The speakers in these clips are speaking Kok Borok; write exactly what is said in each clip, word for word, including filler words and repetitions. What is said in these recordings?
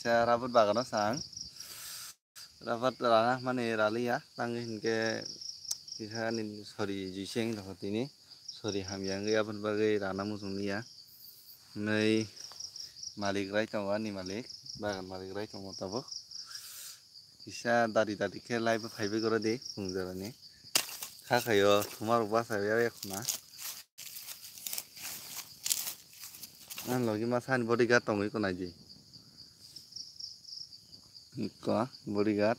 Rabar bagano sang. Rabar rana mani raliya, tangwi hinkhe kisa ni sori juiseng tongkha tini. Sori hamya wngwi aboni bagwi rana muchung liya. Hwnwi malik rai tongo, ani malik, bagan malik rai tongo tabuk. Kisa dadi dadi khe live o phaibai goro di, phung jora ni. Kha khaio, thuma rok basa ya ya khuna. Ang logi ma sani bodyguard tongwi ko naidi. Ko bodyguard.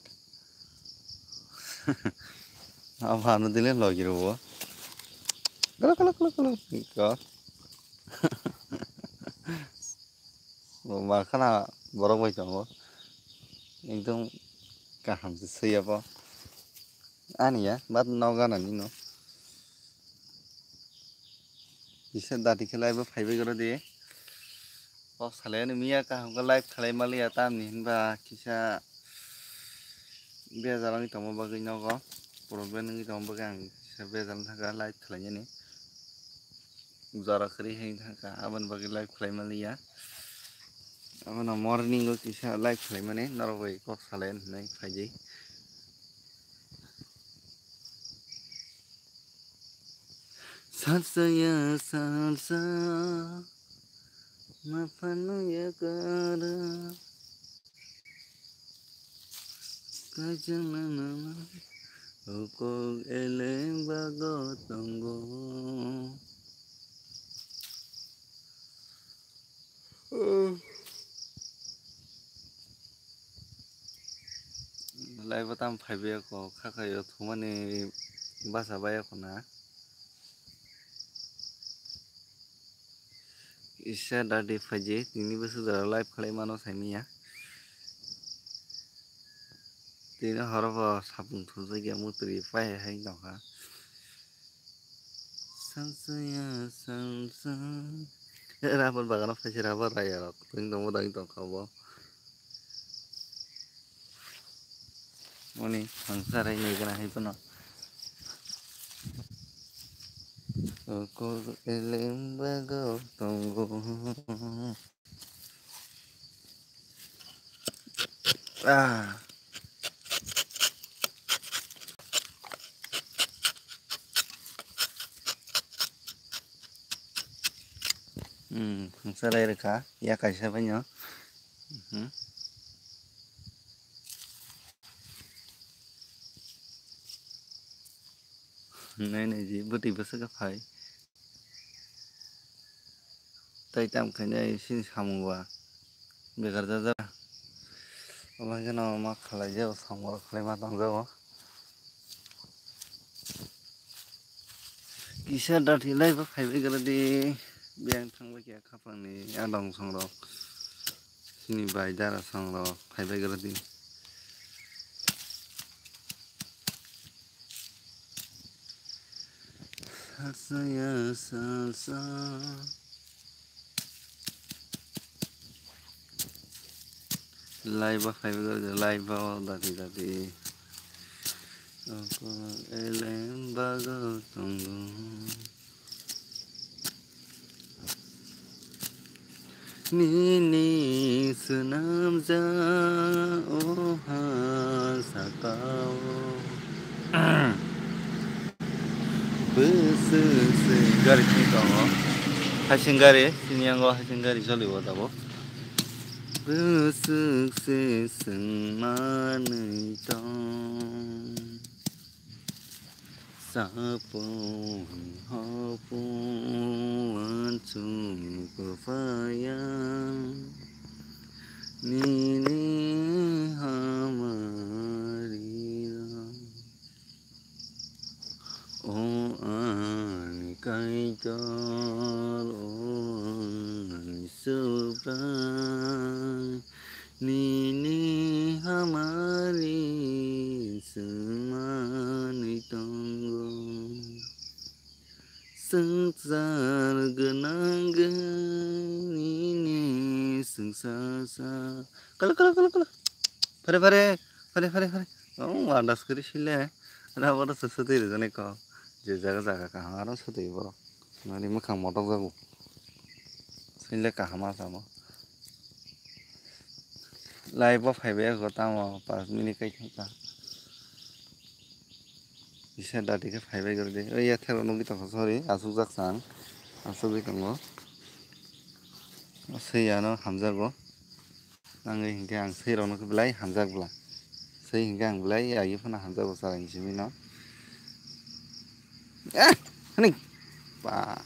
Abo ano dile logi robo. Kolo, kolo, kolo, kolo. Ko. Bo ma khana borok bai tongo. Ekdom kaham se sui abo. Ani ya, bat no gana ni no. Kisa dati khe live o phaibai goro di. Kok salai ani miya kaham khe live khalai maliya tamni hinba kisa bejal wngwi tongma bagwi nogo. Problem wngwi tongma bagwi ang kisa bejal wngkha live khalai yani. Jora kwrwi hai thangkha, aboni bagwi live khlai maliya. Abono morning o kisa live khlai mani norok bai kok salai hinwi phaidi. Salsa ya salsa, ma phano ya kara. Kaisa nana ukok eleng bago tongo. Live o tamo phaibai kok, kha khaio thumani basa bai kho na. Isa dadi phaji, tini bwswk jora live khlai mano saimanya. Tini horo bo sapung thumjakya mutri pai hai tongkha. Sansaya sansa. Rabar bagano phaisa rabar raya rok. Tini tongbo dagi tongkha bo. Oni thangsa rai ni gana hai bono. Ukur elem bago tongo. Ah. Hmm, thangsa rai rwkha, ya kaisa baino. Hmm. Nai nai ji, bwtwi bwswk phai. Tai tam khainai sini samung ba. Bekar jajak. Omo haikhe no ma khlai jago, samung rok khlai ma tang jago. Kisa dathi lai ba phaibai gra di. Biyang thangbai khe. Khapangni adong songrok, chini bai dara songrok phaibai gra di. Sasaya salsa. Laiba phaibai gra di, laiba o dati dati. Eleng bago tongo. Nini swnamjak o ha sakao. Bwswk se gari thang tongo. Hasing gari, sini yango hasing gari choli o tabuk. Bwswk se swng manwi tong. Sapung hopung uansuk kwphaiyang nini hamari rok. O ani Kaitor, o ani Subrai, nini hamari swngmanwi tongo. Swngchar gwnang gwnang nini swngsa sa. Kala, kala, kala, kala. Phare, phare, phare, phare, phare. Oh, andas kwrwi sile. Abo to swtwi rijani kok. Je jaga jaga kaham aro swtwi borok. Nani mwkhang motok jago. Sile kaham asamo. Live o phaibai ako tamo pas minute kai thangkha. Kisa dati khe phaibai gori de. Oi yathero nugwi tongkha, sorry, asukjak sang. Asugwi tongo. Swi ano hamjago. Nangwi hinkhe ang swi rokno khe belai hamjak bwla. Swi hinkhe ang belai agi phano hamjago chwraini simi no. Eh, hani. Ba.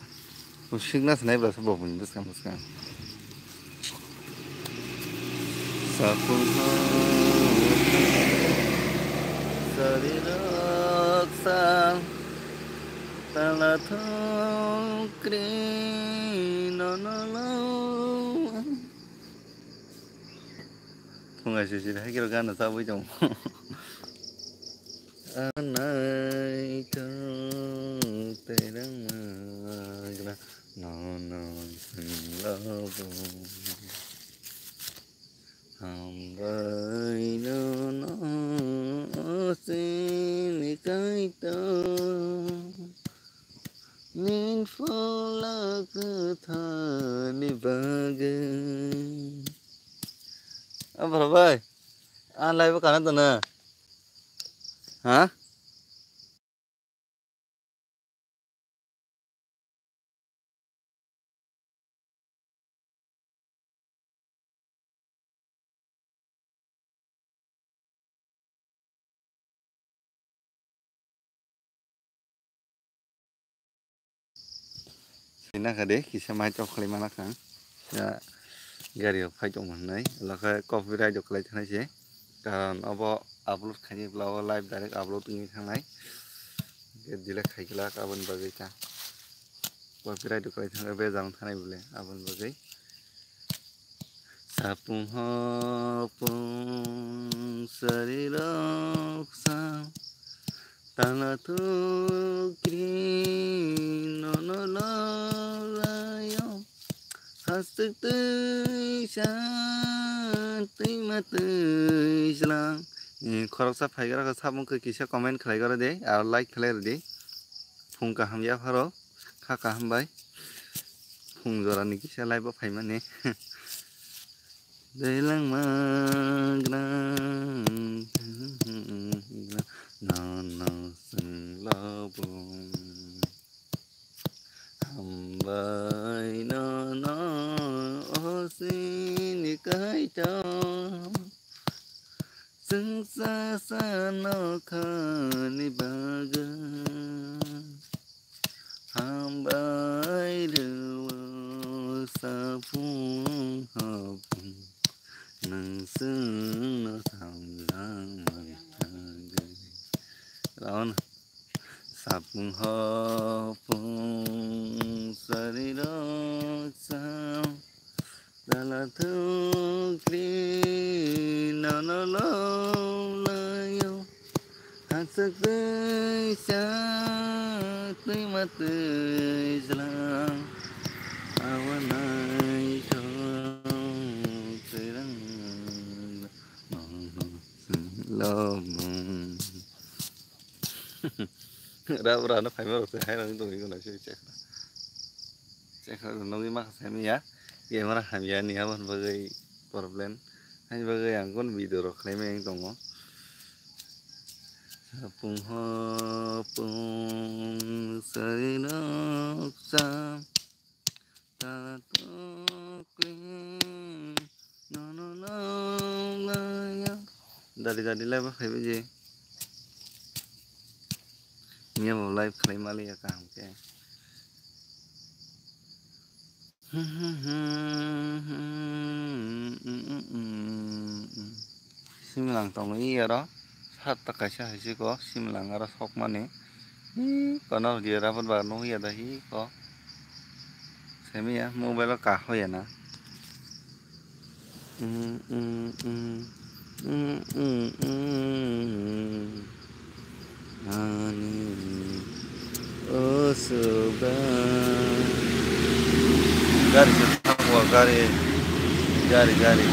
Sikna sinai bwla se bo bini bwskang bwskang. Sapung ho. Sari rok sang. Tala thok kri no no lo. Phunga sisi hai kiro gana sabui tong. Anai thok terang magra no no sing lo bo. Hambai no no sini kaito. Nin phola kwthani bagwi. Abra bai. An live kana tana. Ha? Sina kha de, kisa mai tok khlai mana kha. Ya, gari o phai tong hwnwi, lokha copyright o khlai thanai se. Karon obo upload khaini bla o live direct upload wngwi thangnai. Delete khai glak aboni bagwi ta. Copyright o khlai thangkha, bejang thanai bole aboni bagwi. Sapung hopung sari rok sa. Tana thukri nono lolayo. Hasuk twi sa twi ma twi slang. Eh, khoroksa phai gra kha, samung khe kisa comment khlai gra de, aro like khlai rw di. Phung kaham yapharo, kha kaham bai. Phung jora ni kisa live o phai mani. Dailang magrang, no, no, sing lobong. Hambai no, no, o sini kaito. Chwngsa sa no khani bagwi. Hambai rw-o saphung hopung, nwng chwngno samjak manthagwi. Raon. Saphung hopung sari rok sam. Tala thukri nono lolayo. Hasuk twi sa twi ma twi slang. Awanai thok twi rang lomong. Rab rano phaima rok se hai rang tongwi gana se chekha. Chekha nogwi ma kha sami ya. Camera hamya ni aboni bagwi problem. Haini bagwi ang kon video rok khlai meng tongo. Sapung hopung sari rok sa. Tala thukri nono lolayo. Dadi dadi live o phaibai je. Miya bo live khlai maliya kaham khe. Simlang tongo iyaro. Satta kaisa hai se ko simlang aro sokmani. Hi kono dia rabar ba no ya da hi ko. Semiya mobile o ka hoya na. Ani o suga. Gari se thango, gari, gari, gari.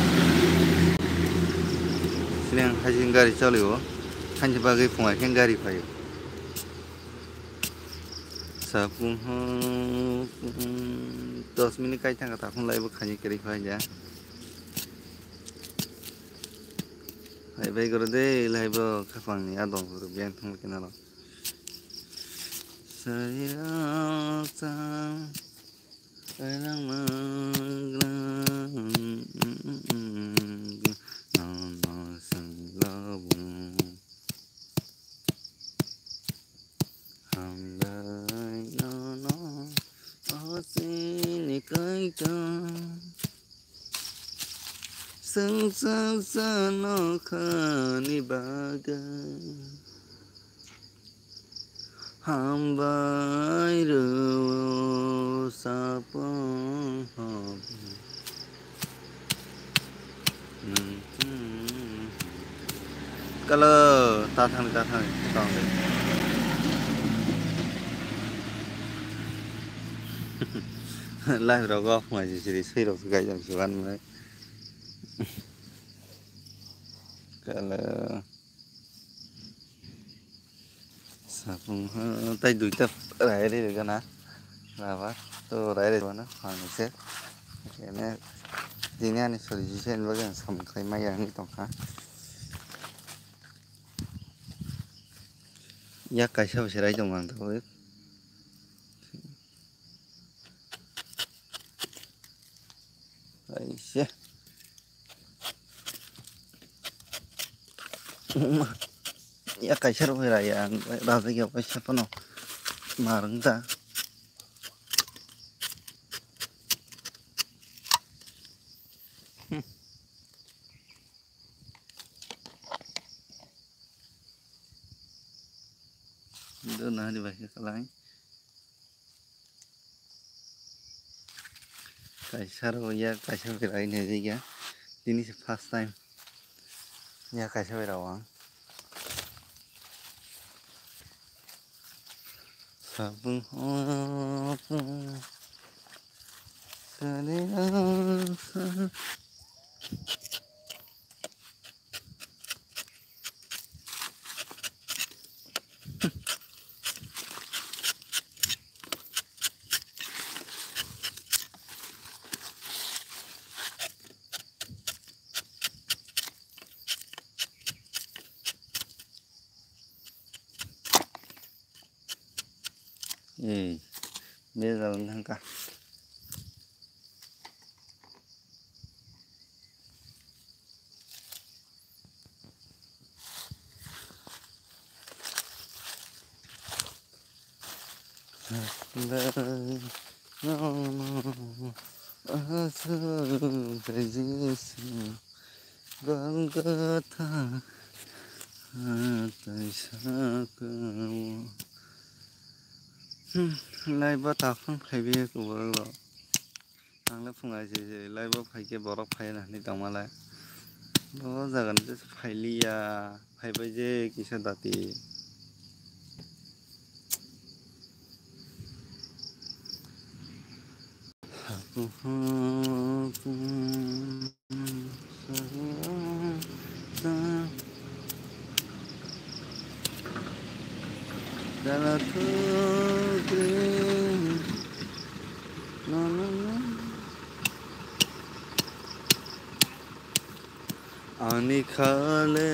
Sini ang hai sini gari choli o. Hanji bagwi phunga khe gari phaio. Sapung ho, dos minute kai thangkha, takhun laibo khaini kwrwi kha ja. Lai bai goro de, lai bo khapang ni adong goro biang thang kena lo. Sarira sa, kailang magla, no, no, sing labu. Hambai nono o chini Kaitor, swngchar chano khani bagwi. Hambai rw sapung hop. Kalo, ta thang, ta thang, ta thang. Live rok off ma siri, siri rok gai jang si ban mai. Kalo. Sapung, eh, tai duita rai rai gana. Baba, to rai rai gana, phang se. Ene, dini ani sori jise ni bagwi ang samung khai maya wngwi tongkha. Yak kaisa bo se rai tong ang to. Kaisa. Ya kaisa rw ya, ya, rajak ya kaisa pono. Marung ta. Do nahari bai khe kwlai. Kaisa rw ya, kaisa rw ya, ini aja ya. Ini se first time. Ya, kaisa bai rw ang. Sabung hopung. Sani rasa. Ei, bejal wng thangkha. Live o takhuk phaibi kuborok rok. Ang le phung ai se se live o phai khe borok phai na hinwi tongma le. Bo jaga ni jesa phai liya, phai bai je kisa dati. Ani khale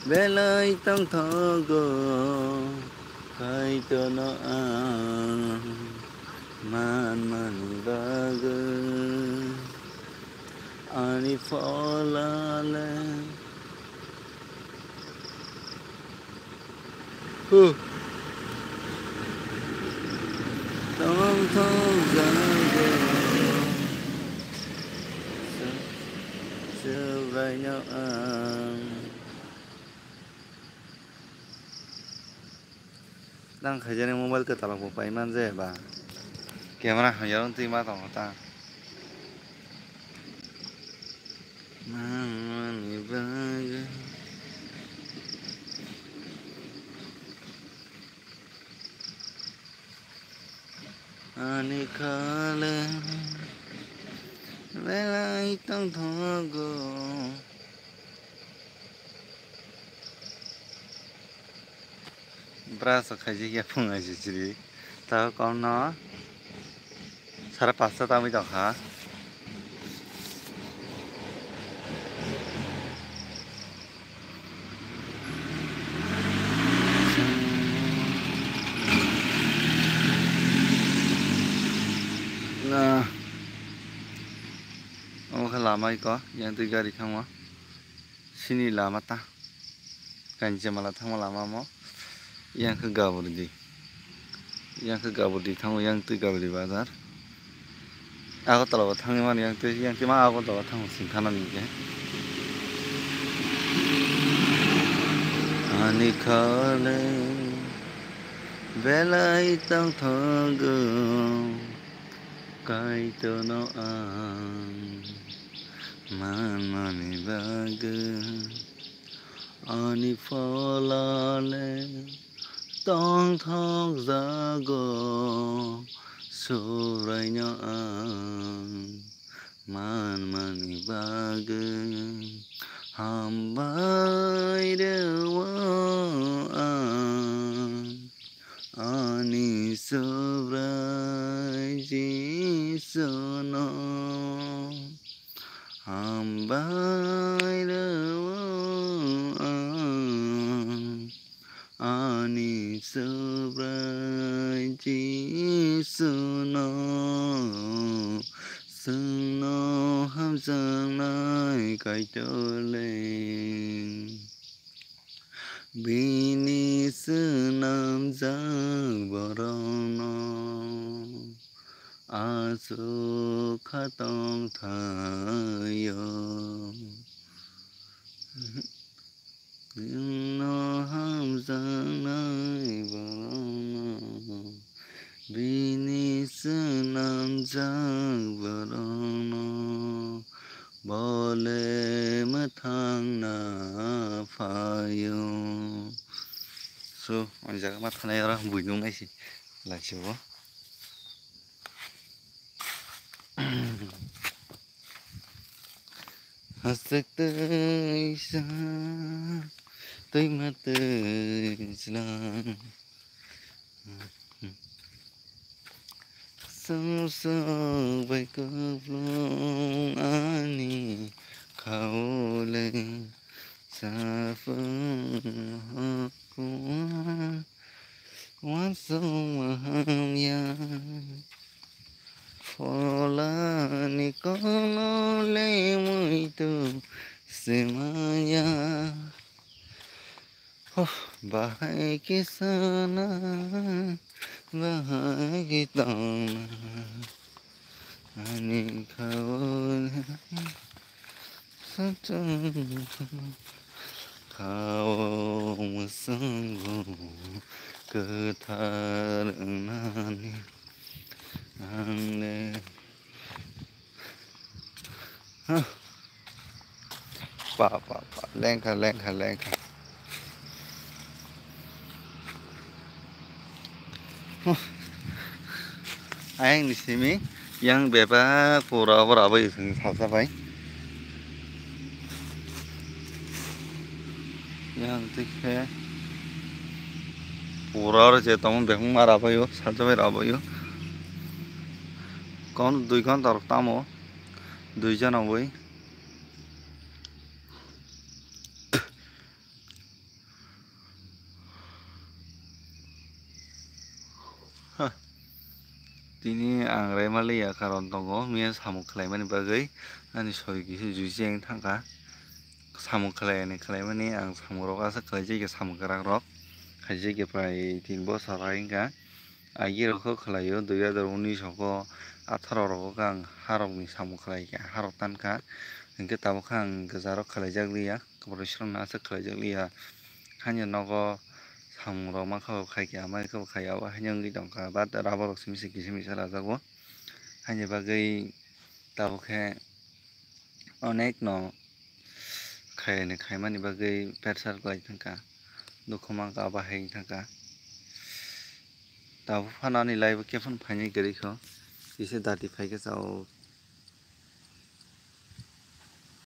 belai tongthogo, Kaitorno ang manmani bagwi. Ani pholale. Huh. Tongthok jago. Sebraino ang. Nang khaijani mobile kwtalok bo pai man je ba. Camera hamya wng twi ma tongo ta. Nangmani bagwi ani khale belai tongthogo. Brush rok khaijak ya phung ai se chiri. Tabuk kono sare pasta tangwi tongkha. Lama iko, yang twi gari thangma. Sini lama ta. Kanjamala thangma lama mo. Yang khe Gaburdi. Yang khe Gaburdi thango, yang twi Gaburdi bazar. Agartala bo thangwi mano, yang twi, yang twi ma Agartala thango sing thana ni khe. Ani khale belai tongthogo, Kaitorno ang manmani bagwi. Ani pholale tongthok jago, Subraino ang manmani bagwi hambai rwo ang ani Subrai Jisuno. Hambai rwo ang ani Subrai Jisuno, chwngno hamjaknai Kaitor le. Bini swnamjak borokno aswk kha tongthaio. Bini hamjaknai borokno, bini swnamjak borokno, bole mwthangna phaio. So, o jaga ma thanai oro buino naisi laisio. Hasik twi sa, twi ma twi sa. Sumsok bai kuplung ani khaole saphung hokung wansuk mahamya. Pholani kono le muitu semaya. Huh, bahai khe sana, bahai khe tongna, ani khao satung khao mwswngbo kwthar wngnani ang le. Huh. Pa, pa, pa. Lengkha, lengkha, lengkha. Huh. Ayang ni simi yang bebak pura pura bai sing salsa bai. Yang tikhe pura je tamo bebak mara bai o salsa bai ra bai o. Kon dui ghonta rok tamo. Dui jona bui. Ha. Tini ang raima liya karon tongo, miya samung khlaimani bagwi ani sori kisa juice yang thangkha. Samung khlaini khlaimani ang samung rok asa khlaijai khe samung kwrak rok. Khaijai khe prai tin bosor hai wngkha. Agi rok kho khlaio, dui hazar unis rok o, atharo rok o khe ang harok ni samung khlai kha, harok tan kha. Hinkhe tabuk khe ang kwcharo khlaijak liya, kwbangni swrwngno aswk khlaijak liya. Haino nogo samung rok mankha bo khai kha, amai khe bo khai ya, abo haino wngwi tongkha, but rubber rok simi se kisa misa rajak o. Haini bagwi tabuk khe onek no khaini khaimani bagwi pressure kwlai thangkha, dukhu mankha, abo hai wngwi thangkha. Tabuk phano ani live o khe phano phaini kwrwi kho, kisa dati phai khe chao,